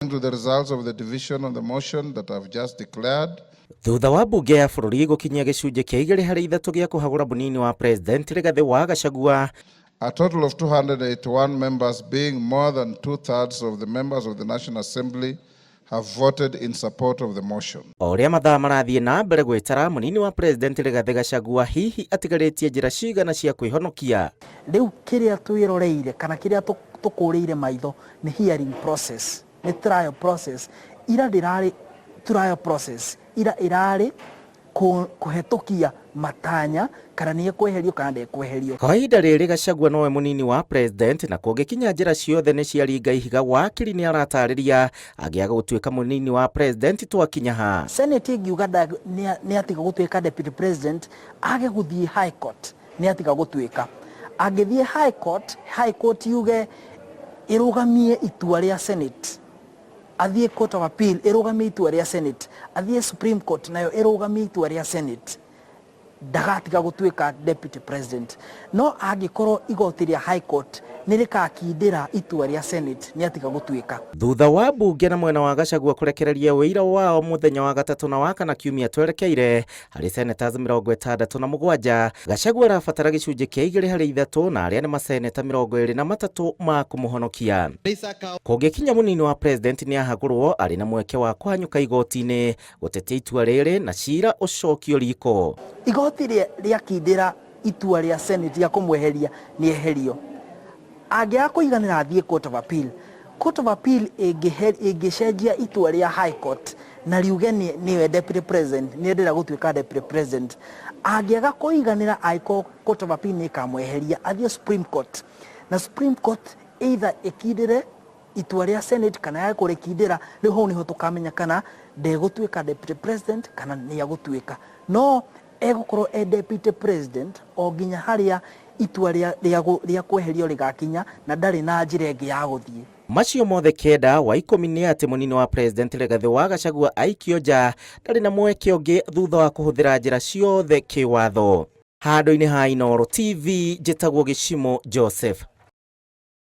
According to the results of the division on the motion that I've just declared, Thutha wa mbunge ya bũrũri gũkinyia gĩcunjĩ kĩa 2 harĩ 3 gĩa kũhagũra mũnini wa president Rigathĩ wa Gachagua, a total of 281 members, being more than two-thirds of the members of the National Assembly, have voted in support of the motion. O ũrĩa mathaa marathiĩ na mbere gwĩtara, mũnini wa president Rigathĩ Gachagua hihi atigarĩtie njĩra cigana cia kwĩhonokia? Rĩu kĩrĩa twĩroreire kana kĩrĩa tũkũrĩire maitho nĩ hearing process, nĩ trial process. Ira ndĩrarĩ trial process, ira ĩrarĩ kũhetũkia matanya kana nĩ ekweherio kana ndekweherio. Kwa ihinda rĩrĩ Gachagua nowe mũnini wa president, na kũngĩkinya njĩra ciothe nĩ ciaringa ihiga, wakiri nĩ aratarĩria angĩaga gũtuĩka mũnini wa president twakinya ha. Senate ĩngiuga nĩ atiga gũtuĩka deputy president, age gũthiĩ high court, nĩ atiga gũtuĩka. Angĩthiĩ high court, high court yuge ĩrũgamie itua rĩa Senate, athiĩ Court of Appeal ĩrũgamie itua rĩa Senate, athiĩ Supreme Court nayo ĩrũgamie itua rĩa Senate, ndagatiga gũtuĩka deputy president. No angĩkorwo igoti rĩa high court nĩ rĩkakindĩra itua rĩa Senate, nĩ atiga gũtuĩka. Thutha wa mbunge na mwena wa Gachagua kũrekereria ũira wao mũthenya wa gatatũ na wa kana kiumia twerekeire, harĩ senators 67, Gachagua arabatara gĩcunjĩ kĩa 2 harĩ 3, na arĩa nĩ maseneta 23 ma kũmũhonokia. Kũngĩkinya mũnini wa president nĩ ahagũrwo, arĩ na mweke wa kũhanyũka igoti-inĩ gũtetia itua rĩrĩ na cira ũcokio riko. Igoti rĩakindĩra itua rĩa Senate rĩa kũmweheria, nĩ eherio. Angĩaga kũiganĩra, athiĩ Court of Appeal. Court of Appeal ĩngĩcenjia itua rĩa high court na riuge nĩwe deputy president, nĩ ndĩra gũtuĩka deputy president, angĩaga kũiganĩra, angĩkorwo Court of Appeal nĩ ĩkamweheria, athiĩ Supreme Court, na Supreme Court either ĩkindĩre itua rĩa Senate kana yage kũrĩkindĩra. Rĩu hau nĩho tũkamenya kana ndegũtuĩka deputy president kana nĩ egũtuĩka. No egũkorwo e deputy president o nginya harĩa itua rĩa kweherio rĩgakinya, na ndarĩ na njĩra ĩngĩ ya gũthiĩ. Macio mothe kenda wa 10 nĩ atĩ mũnini wa president Rigathĩ wa Gachagua aikio nja, ndarĩ na mweke ũngĩ thutha wa kũhũthĩra njĩra ciothe kĩwatho. Handũ-inĩ ha Inooro TV, njĩtagwo Gĩcimo Joseph.